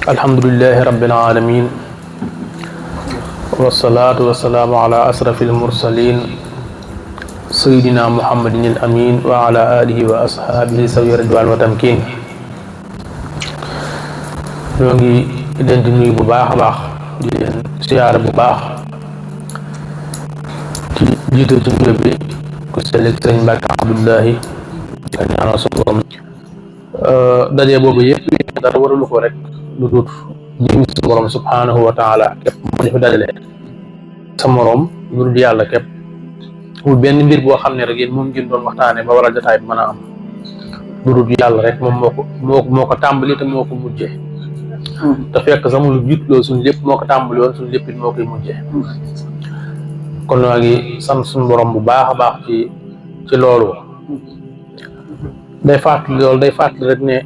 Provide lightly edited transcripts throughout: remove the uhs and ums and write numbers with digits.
alhamdulillahi rabbil alamin wassalatu wassalamu ala asrafil mursalin sayyidina muhammadin al amin wa ala alihi wa ashabihi sawi ridwan wa tamkin. ñoo ngi leen di nuyu bu baax a baax di leen siyaare bu baax ci jiital ci nuyoo bi ku selek sëriñ Mbàkke Abdullahi di ko ñaanal suñu borom daje boobu yëpp dara waralu ko rek lu dut jëmi suñu borom subhanahu wa taala képp moo ñu fi dajale sa morom lu dul yàlla képp amul benn mbir boo xam ne rek yéen moom ngeen doon waxtaane ba waral jotaay bi mën a am lu dul yàlla rek moom moo ko tàmbali te moo ko mujjee te fekk sax lu jiitu loolu suñu lépp moo ko tàmbali woon suñu lépp it moo koy mujjee kon noo ngi sant suñu borom bu baax a baax ci loolu day fàttali rek ne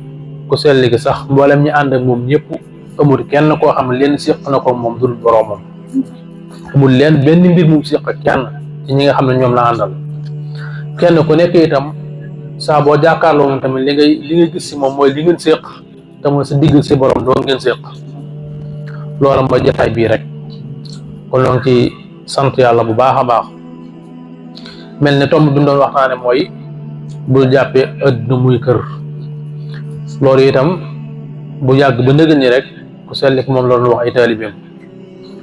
ku sell gi sax mboolem ñi ànd ak moom ñëpp amul kenn koo xam ne leen séq na ko moom dul boroomam amul leen benn mbir mu séq ak kenn ci ñi nga xam ne ñoom la àndal kenn ku nekk itam saa boo jàkkaarloo moom tamit li ngay gis si moom mooy li ngeen séq te mooy sa digg si borom doon ngeen séq loola mooy jotaay bii rek kon loolu ci sant yàlla bu baax a baax mel ne tomb bi mu doon waxtaane mooy bul jàppee adduna muy kër loolu itam bu yàgg ba nëgën ni rek ku sellik moom la doon wax ay taalibeem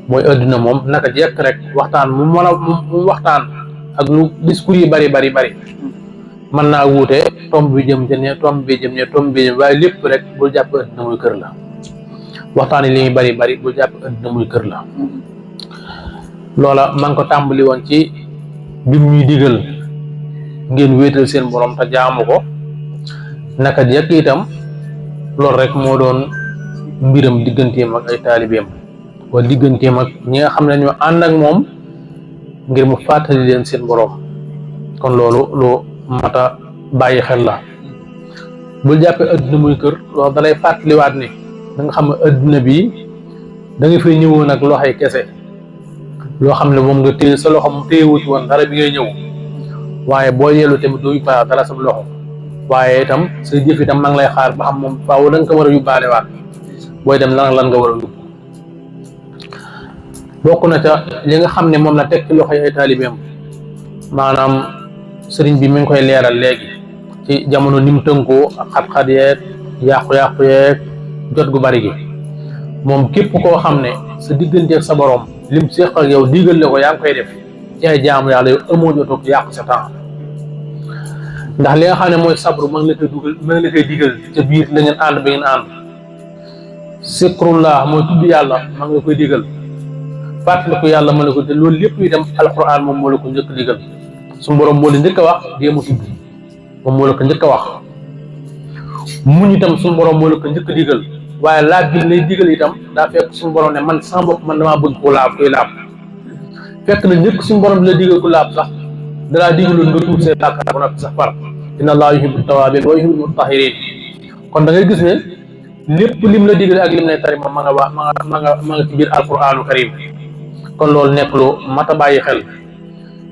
mooy adduna moom naka jekk rek waxtaan mu waxtaan ak lu discours yi bari mën naa wuute tomb bi jëm waaye lépp rek bul jàpp adduna muy kër la waxtaan yi li muy bari bul jàpp adduna muy kër la loola man ko tàmbali woon ci bim ñuy digal ngeen wéetal seen borom te jaamu ko naka jekk itam loolu rek moo doon mbiram digganteem ak ay taalibeem wala digganteem ak ñi nga xam ne ñoo ànd ak moom ngir mu fàttali leen seen borom kon loolu lu mata bàyyi xel la bul jàppee adduna muy kër loolu dalay fàttaliwaat ni da nga xam ne adduna bi da nga fay ñëwoon ak loxoy kese loo xam ne moom nga téye sa loxo mu téyewuti woon dara bi ngay ñëw waaye boo yellu tamit doo yóbbaale dara sa loxo waaye itam sa jëf itam ma ngi lay xaar ba xam moom faaw da nga ko war a yóbbaale waat booy dem lan nga war a yóbbu bokk na ca li nga xam ne moom la teg ci loxo yi ay taalibeem maanaam sëriñ bi mi ngi koy leeral léegi ci jamono ni mu tënkoo ak xat-xat yeeg yàqu-yàqu yeeg jot gu bari gi moom képp koo xam ne sa digganteeg sa borom lim séq ak yow digal la ko yaa ngi koy def ci ay jaamu yàlla yow amoo jotug yàq sa temps ndax li nga xam ne mooy sabru ma ngi la koy digal ca biir la ngeen ànd ba ngeen ànd zikrullah mooy tudd yàlla ma ngi la koy digal fàttaliku yàlla ma la ko te loolu lépp itam alquran moom moo la ko njëkk digal suñu borom moo la njëkk a wax déema tudd moom moo la ko njëkk a wax muñ itam suñu borom moo la ko njëkk digal waaye laaj bi lay digal itam daa fekk suñu borom ne man sama bopp man damaa bëgg ko koy laab fekk na njëkk suñu borom di la digal ko laab sax dalaa digaloon nga tuub say bàkkaar ba noppi sax far inna allaha yuhibbu tawabin wa yuhibbu mutahhirin kon da ngay gis ne lépp lim la digal ak lim lay tari moom ma nga ci biir alquranu karim kon loolu nekk lu mat a bàyyi xel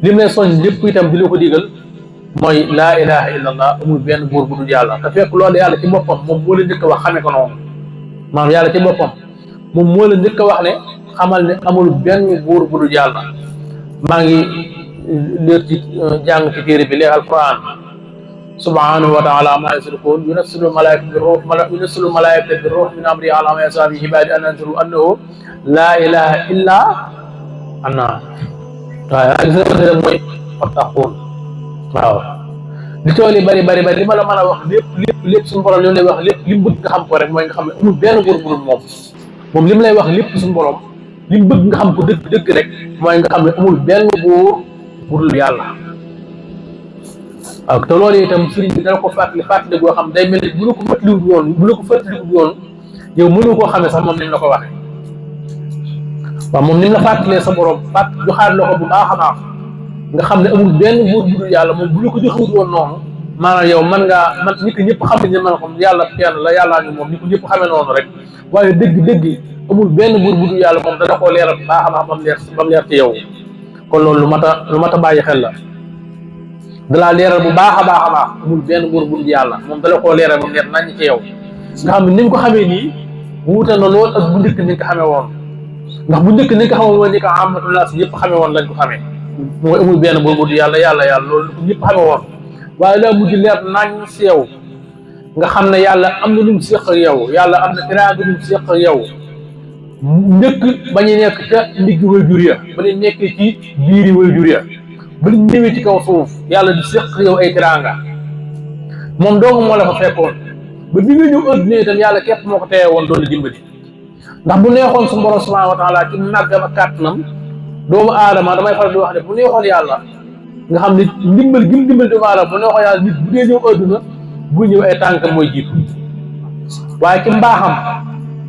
lim lay soñ lépp itam di la ko digal mooy laa ilaha illa allah amul benn buur bu dul yàlla te fekk loolu yàlla ci boppam moom moo la njëkk a wax xamee ko noonu maanaam yàlla ci boppam moom moo la njëkk a wax ne xamal ne amul benn buur bu dul yàlla maa ngi leer ci jàng ci téere bi léegi alquran subhanahu wa taala ma yusrikun yunazzilu malaikata bi ruh min amri ala man yasha bi ibadi an anziru annahu laa ilaha illa ana waaw gis nga mooy fattaqun waaw li tool yi bari li ma la mën a wax lépp suñu borom li mu lay wax lépp li mu bëgg nga xam ko rek mooy nga xam ne amul benn buur bu dul moom li mu lay wax lépp suñu borom li mu bëgg nga xam ko dëgg rek mooy nga xam ne amul benn buur bu dul yàlla waaw te loolu itam sëriñ bi dana ko fàttali goo xam day mel ni bu la ko fàttaliwut woon yow mënu koo xamee sax moom ni mu la ko waxee waaw moom ni mu la fàttalee sa borom joxaat la ko bu baax a baax nga xam ne amul benn buur bu dul yàlla moom bu la ko joxewut woon noonu maanaam yow man nit ki ñëpp xam ne man ko yàlla kenn la yàllaa ngi moom nit ko ñëpp xamee noonu rek waaye dëgg amul benn buur bu dul yàlla moom dana koo leeral bu baax a baax ba mu leer ci yow kon loolu lu mat a bàyyi xel la dalaa leeral bu baax a baax amul benn buur bu dul yàlla moom dala koo leeral ba mu leer nañ ci yow nga xam ne ni ñu ko xamee nii wuute na lool ak bu njëkk ni nga ko xamee woon ndax bu njëkk ni nga ko xamee woon ni ko amatullah si ñëpp xamee woon lañ ko xamee mooy amul benn boobu yàlla loolu ko ñëpp xamee woon waaye daa mujj leer nañ si yow nga xam ne yàlla am na lu mu séq ak yow yàlla am na teraanga lu mu séq ak yow njëkk ba ñu nekk ca ndiggi way jur ya ba ñu nekkee ci biiri way jur ya ba ñu ñëwee ci kaw suuf yàlla di séq yow ay teraanga moom dong moo la fa fekkoon ba bi nga ñëw adduna itam yàlla képp moo ko teye woon doon la dimbali ndax bu neexoon su borom subhanahu wa taala ci màggam ak kàttanam doomu aadama damay faral di wax ne bu neexoon yàlla nga xam ne ndimbal gi mu dimbali doomu aadama bu neexoon yàlla nit bu dee ñëw adduna bu ñëw ay tànkam mooy jiitu waaye ci mbaaxam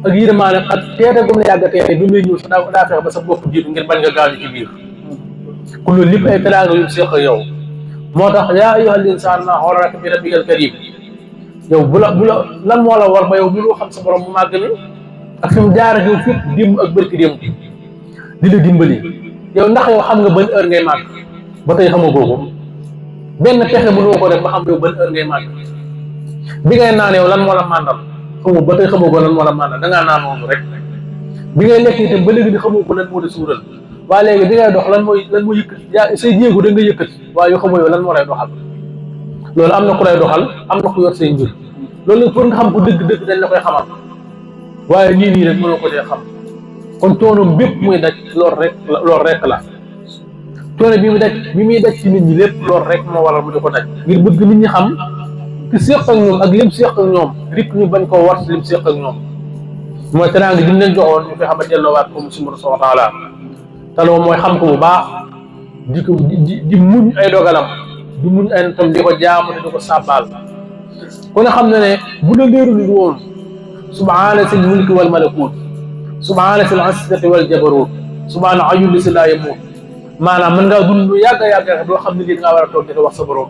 ak yërmaane ak teete gum la yàgg teete bi muy ñëw sa daa fexe ba sa bopp jiitu ngir bañ nga gaañu ci biir ku loolu lépp ay teraanga yu séq yow moo tax yaa ayyuhal insaan maa gharraka bi rabbikal kariim yow bu la lan moo la war ba yow mënoo xam sa borom mu màgg mi ak fi mu jaar ak yow fépp démb ak bërki démb di la dimbali yow ndax yow xam nga ban heure ngay màgg ba tey xamagoo ko benn pexe mënoo ko def ba xam yow ban heure ngay màgg bi ngay naan yow lan moo la màndal xamoo ba tey xamagoo lan moo la màndal dangaa naan noonu rek bi ngay lekk itam ba léegi di xamoo ko lan moo la suural waaye léegi bi ngay dox lan mooy yëkkati say jéego da nga yëkkati waaye yoo xamoo yow lan moo lay doxal loolu am na ku lay doxal am na ku yor say mbir loolu pour nga xam ko dëgg-dëgg dañ la koy xamal waaye nii rek mënoo ko dee xam kon coonoom bépp muy daj loolu rek la coono bi muy daj ci nit ñi lépp loolu rek moo waral mu di ko daj ngir bëgg nit ñi xam ki séq ak ñoom ak lim séq ak ñoom rip ñu bañ koo war si lim séq ak ñoom mooy teraanga ji mu leen joxoon ñu fexe ba delloowaat ko mu subhanahu wa taala te loolu mooy xam ko bu baax di muñ ay dogalam di muñ ay natam di ko jaamu te di ko sàbbaal ku ne xam ne bu la leerul woon subhaana sil mulki wal malakut subhaana sil izzati wal jabarut subhaana ayyul si laa yamut maanaam mën ngaa dund lu yàgg a yàgg doo xam ne lii dangaa war a toog di ko wax sa borom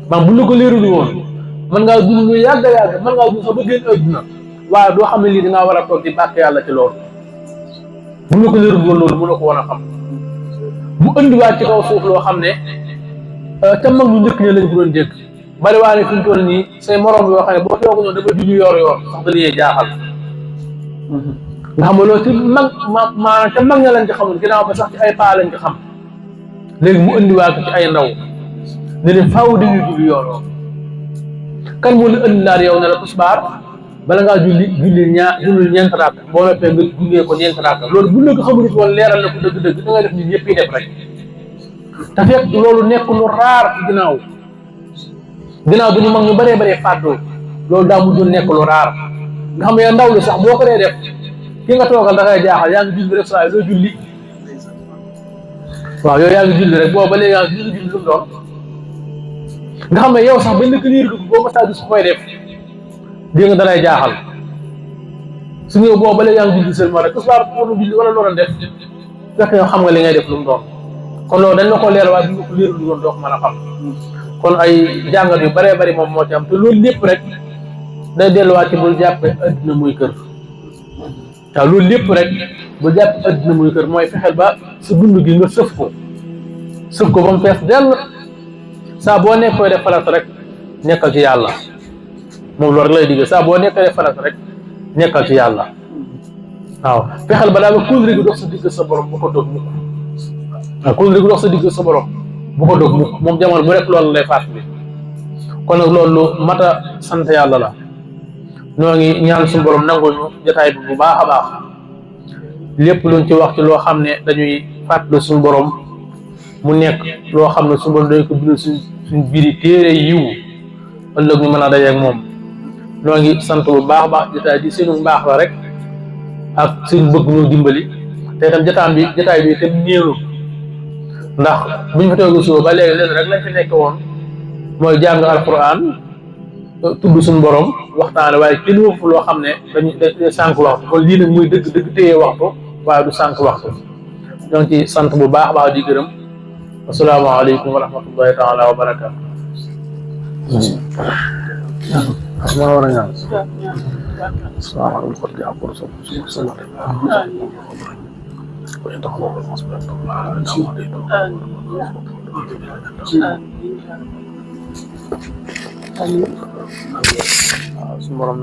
maanaam bu la ko leerul woon mën ngaa dund lu yàgg a yàgg mën ngaa dund sax ba génn adduna waaye doo xam ne lii dangaa war a toog di bàkk yàlla ci loolu bu la ko leerul woon loolu mënoo ko woon a xam mu indiwaat ci kaw suuf loo xam ne ca mag ñu njëkk ña lañ ko doon dégg bari waa ne fi mu toll nii say morom yoo xam ne boo toogu ñoom dafa juñu yor sax da liyee jaaxal nga xam ne loolu ci maanaam ca mag ña lañ ko xamul ginnaaw ba sax ci ay paa lañ ko xam léegi mu indiwaat ko ci ay ndaw ne leen faaw dañuy julli yor kan moo la indi laal yow ne la tisbaar bala ngaa julli ñeent rakk boo noppee nga jullee ko ñeent rakk loolu bu la ko xamul woon leeral na ko dëgg-dëgg da ngay def ni ñëpp yi def rek te fekk loolu nekk lu raar ci ginnaaw bu ñu mag ñu bëree fàddoo loolu daa mujjoon nekk lu raar nga xam ne yow ndaw li sax boo ko dee def ki nga toogal da ngay jaaxal yaa ngi julli rek saa yi doo julli waaw yow yaa ngi julli rek boobu ba léegi yaa ngi julli lu mu doon nga xam ne yow sax bañ la ko liir dugg boo ma saa gis koy def dégg nga dalay jaaxal su ñëw boobu ba léegi yaa ngi julli seulement rek tisbaar pour julli wala loo doon def fekk yow xam nga li ngay def lu mu doon kon loolu dañ la ko leer waaye bu ñu ko leerul woon doo ko mën a xam kon ay jàngat yu bëree bëri moom moo ci am te loolu lépp rek day delluwaat ci bul jàppe adduna muy kër waaw loolu lépp rek bul jàppe adduna muy kër mooy fexeel ba sa dund gi nga sëf ko ba mu fees dell saa boo nekkee def farata rek nekkal ci yàlla moom loolu rek lay digg saa boo nekkee def farata rek nekkal ci yàlla waaw fexeel ba daal ba kóllëre gi dox sa digg sa borom bu ko dog mukk waaw kóllëre gi dox sa digg sa borom bu ko dog mukk moom jamono bu rek loolu lay fàttali kon nag loolu mat a sant yàlla la ñoo ngi ñaan suñu borom nangul ñu jotaay bi bu baax a baax lépp luñ ci wax ci loo xam ne dañuy fàttali suñu borom mu nekk loo xam ne suñu borom dañ ko bindal suñ biiri téere yiw ëllëg ñu mën a dajeeg moom ñoo ngi sant bu baax a baax jotaay bi seenu mbaax la rek ak seen bëgg ñu dimbali te itam jotaay bi itam néeru ndax buñ fa toogee suba ba léegi leen rek lañ fi nekk woon mooy jàng alquran tudd suñu borom waxtaane waaye kenn waxu loo xam ne dañuy sànq waxtu kon lii nag muy dëgg téye waxtu waaye du sànq waxtu ñoo ngi ci sant bu baax a baax di gërëm asalaamaaleykum wa rahmatullahi taala wa barakaatu. maa war a ñaan su borom